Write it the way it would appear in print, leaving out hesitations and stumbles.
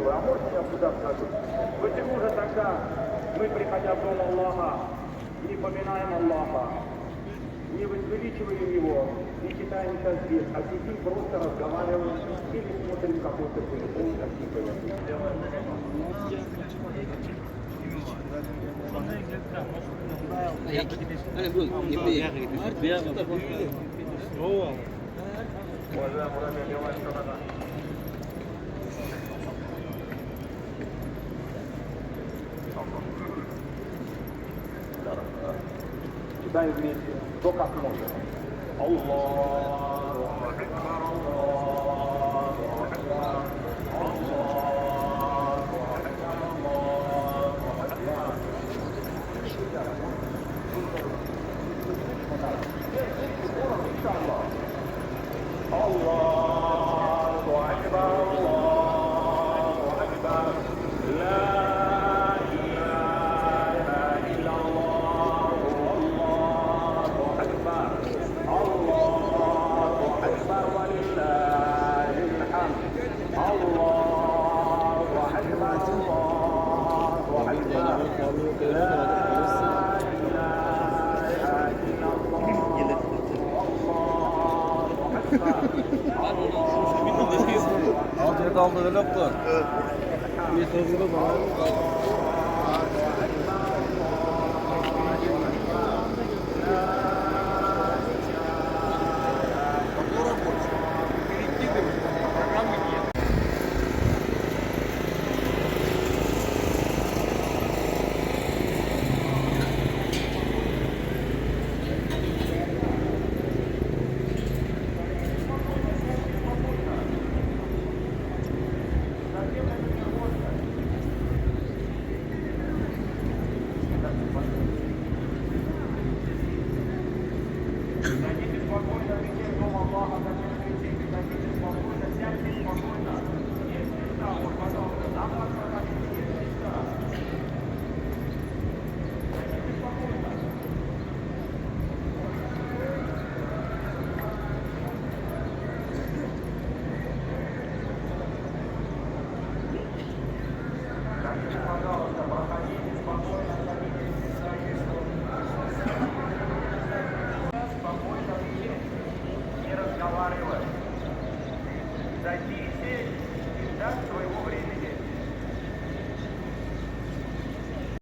сделаю, а можно я сюда скажу? Почему же тогда мы, приходя в дом Аллаха, не поминаем Аллаха, не возвеличиваем его, не читаем тазбих, а сидим просто разговариваем или смотрим какой-то телефон, Читаем вместе, кто как может. Аллаху акбар, Аллаху акбар, Аллаху акбар, Аллаху акбар. Аллаху акбар, Аллаху акбар. Ла илаха иллаллах, Аллаху акбар. Аллаху акбар, ва лиллахил хамд. Аллаху акбар, Аллаху акбар. Ла илаха иллаллах, Аллаху акбар. Ал жерде алды элек го.